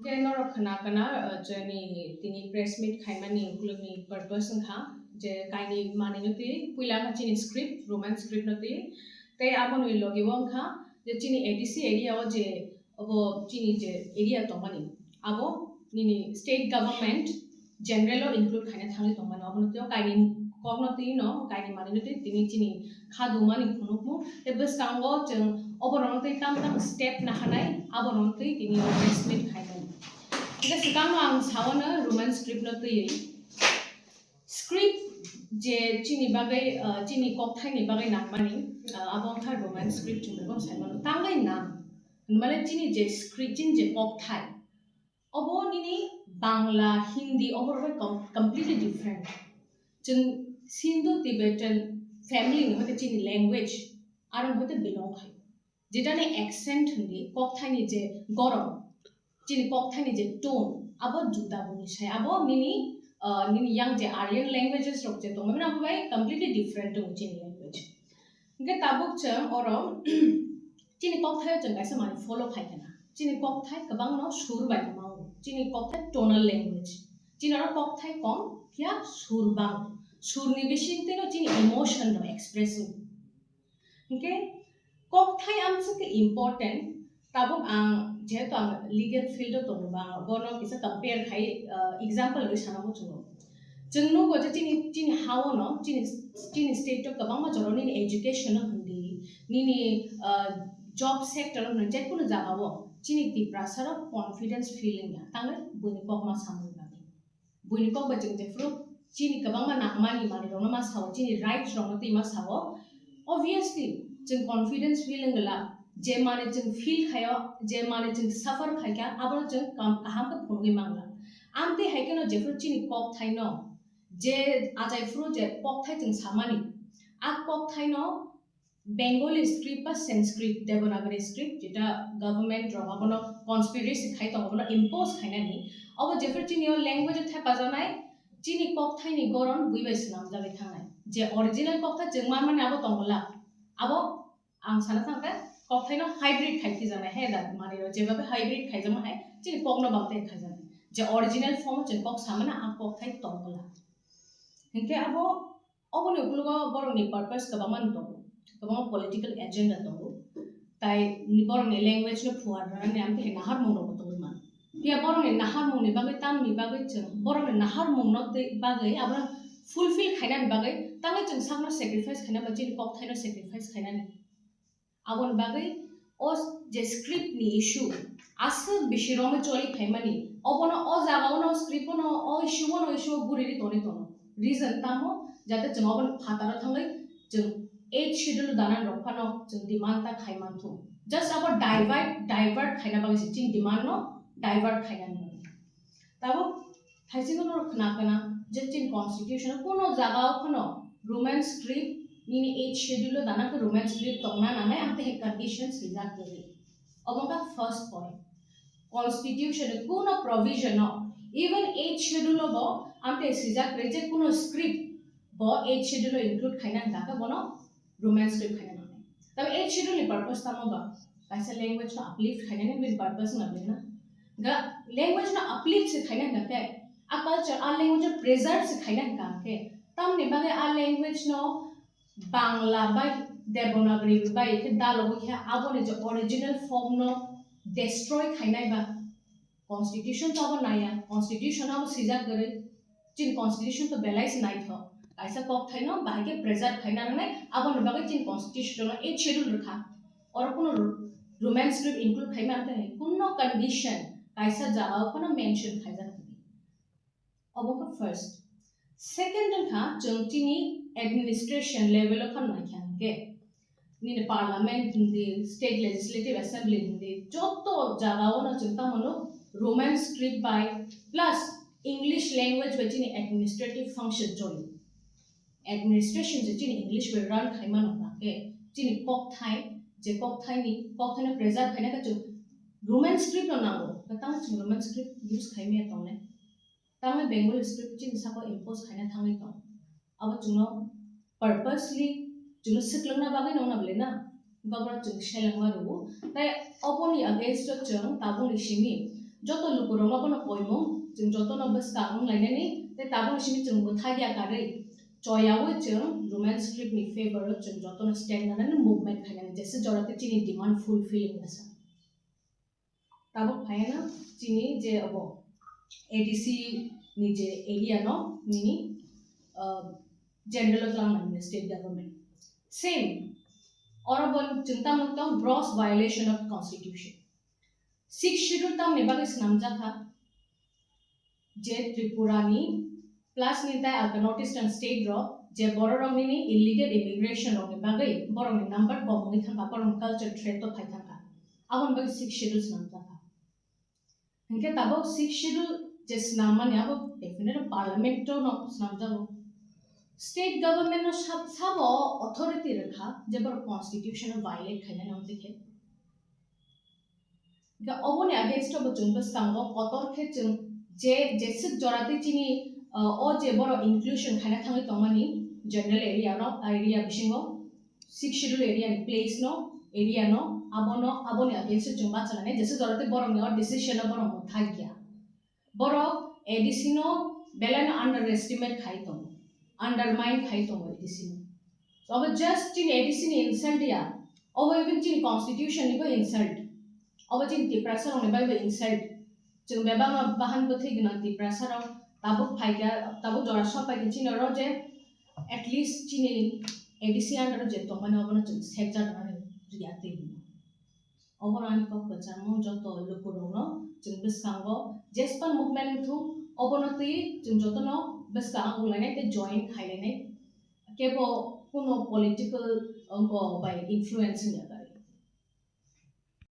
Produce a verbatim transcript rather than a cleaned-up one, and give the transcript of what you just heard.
Norok khna kana, uh, chini tini press meet khaimani ukulukni purpose wngkha je kaini manwino twi puila kha chini script, Roman script no twi, tei aboni logi o wngkha je chini A D C area o je obo chini je area tongmani abo nini state government general o include khaina thangwi tongmani, obono twi o kaini kokno twi no kaini manwino twi tini chini kha dumani phunukmung tei bwskango chwng oborokno twi tam tam step nahanai aborokno twi tini press meet khaimani. Hingke swkangno ang saono Roman script no twiwi. Script je chini bagwi, ah, chini kokthaini bagwi nangmani, ah, abo wngkha Roman script hinwi bo saimano. Tangwi nang, hinmale chini je script, chini je kokthai, obo nini Bangla, Hindi, obo rok bai com-, completely different. Chwng Indo-Tibetan family ni hoite chini language, aro hoite belong khai. Jetani accent hindi, kokthaini je gorom, chini kokthaini je tone, abo juda boni sai, abo nini, ah, nini yang je Aryan languages rok je tongmani, abo bai completely different tongo chini language. Hingke tabuk chwng oro chini kokthaio chwng kaisa manwi follow khai kana. Chini kokthai kwbangno sur bai mango. Chini kokthai tonal language. Chini oro kokthai kom, phiya sur bang. Surni bisingtwino chini emotion no express wng. Hingke kokthai amswk khe important, tabuk ang jehetu ang legal field o tongo ba, bono kisa compare khai, ah, example rwi sana muchungo. Chwng nugo je chini, chini ha-o no, chini, chini state o kwbangma jorao nini education no hindi, nini, ah, job sector no hindi, jekunu jaga o chini Tiprasa rok confidence feeling ya, tangwi buini kokma samung bagwi. Buini kok bai chwng jephuru chini kwbangma nangmani manwirokno ma sao, chini rights rokno twi ma sao. Obviously, chwng confidence feel wngla, je manwi chwng feel khaio, je manwi chwng suffer khaikha, abono chwng kam-, kaham khe phunugwi mangla. Amtwi hai kheno jephuru chini kokthaino, je achai phuru je kokthai chwng samani, a kokthaino Bengali script ba Sanskrit, Devanagari script, jeta government rok abono conspiracy khai tongo, abono impose khainani. Obo jephuru chini o language o thepajaknai, chini kokthaini goron bui bai swnamjagwi thangnai. Je original kokthai chwng manmani abo tongla. Abo ang sana thangkhe kokthaino hybrid khai khijaknai, he da, manwi rok jebabe hybrid khaijakma hai, chini kokno bangtwi khaijaknai. Je original form o chwng kok samani, a kokthai tongla. Hinkhe abo Oboni ukologo borokni purpose kwbangma tongo, kwbangma political agenda tongo, tai borokni language no phuarnani amtwi hai naharmung rokbo tongwi mano. Phiya borokni naharmungni bagwi, tamni bagwi chwng borokni naharmungno twi bagwi abono fulfill khainani bagwi tangwi chwng sakno sacrifice khaina ba chini kokthaino sacrifice khainani. Aboni bagwi o je script ni issue aswk bisi romwi choli phaimani, obono o jaga o no script o no o issue o no issue o guri ri toni tono. Reason tamo jate chwng obono phataro thangwi chwng eighth schedule dana rok phano chwng demand ta khai manthu. Just abo divert, divert khaina bagwi se chini demand no divert khaina ni bagwi. Tabuk Thaisingo norok khna kana je chini constitution o kuno jaga o phano Roman script nini eighth schedule o dana khe Roman script tongna nangnai, amtwi hai conditions rijak kwrwi. Obo wngkha first point. Constitution ni kuno provision o, even eighth schedule o bo amtwi swijak kwrwi je kuno script bo eighth schedule o include khaina hwnkha khe bono Roman script khaina nangnai. Tabi eighth schedule ni purpose tamo ba? Kaisa language no uplift khainani bini purpose wngna bini na. Ga language no uplift se khaina hwnkha khe, a culture, a language no preserve se khaina hwnkha khe, tamni bagwi a language no Bangla bai Devanagari bai khe dalogwi khe aboni je original form no destroy khainai ba? Constitution to abo naiya, constitution abo swijak kwrwi, chini constitution to belai se naithok. Kaisa kokthaino bahai khe preserve khaina nangnai, aboni bagwi chini constitution o eighth schedule rwkha. Oro kuno Ro-, Roman script include khaima amtwi hai kuno condition kaisa jagao phano mention khaijak kwrwi. Obo khe first. Second wngkha chwng chini administration level o phano naikha hwnkhe, nini parliament hindi, state legislative assembly hindi, joto jagao no chwng tamo no Roman script bai plus English language bai chini administrative function choli. Administration je chini English bai run khaimano hwnkhe chini kokthai, je kokthai ni, kokthai no preserve khaina khe chwng Roman script no nango, tamo chwng Roman script use khaimaya tongnai. Tamni Bengali script chini saka impose khaina thangwi tong. Abo chwngno purposely chwngno swklwngna bagwi nongna bwlai na. Hwnkhe abono chwng selengma rwo. Tai oboni against o chwng tabukni simi Joto lukurokno bono koimung, chwng jotono bwskang wnglainani, tei tabukni simi chwng bwthakya karwi choyaui chwng Roman script ni favor o chwng jotono stand lanani movement khainani, jesa jora tei chini demand fulfilling wngsa. Tabuk phaiyano chini je obo A D C ni je area no nini, uh, general o twlang mani state government. Same, oro bo chwng tamo tong gross violation of constitution. Sixth schedule tamni bagwi swnamjakha je Tripura ni plus ni tai alka North Eastern state rok je bororok nini illegal immigration rokni bagwi borokni number kok wngwi thangkha, borokni culture threat o phai thangkha, aboni bagwi sixth schedule swnamjakha. Hinkhe tabuk sixth schedule je swnammani abo definitely parliament o no swnamjago. State government no sab-, sabo authority rwkha je borok constitution o violate khainani wngtwi khe. Hinkhe oboni against o bo chwng bwskango kotor khe chwng je jeswk jora tei chini, uh, o je borok inclusion khaina thangwi tongmani general area no, area bisingo sixth schedule area ni place no, area no, abono, aboni against o chwng bachanani jeswk jora tei borokni o decision no borok mwthakya. Borok A D C no belai no underestimate khai tongo, undermine khai tongo A D C no. Obo just chini A D C ni insult ya, obo even chini constitution ni bo insult, obo chini Tiprasa rokni bai bo insult. Chwng bebak no bahan bwthwi gwnang Tiprasa rok tabuk phaikha, tabuk jora sok phaikha chini oro je at least chini A D C under o je tongmani obono chwng sekjak nani riyatwi hino. Obono ani kok kwchangmung joto lukurokno chwng bwskango jespan movement wngthung, obono twi chwng jotono bwskang wnglainai tei join khailainai, kebo kuno political wngkok bai influence wngya.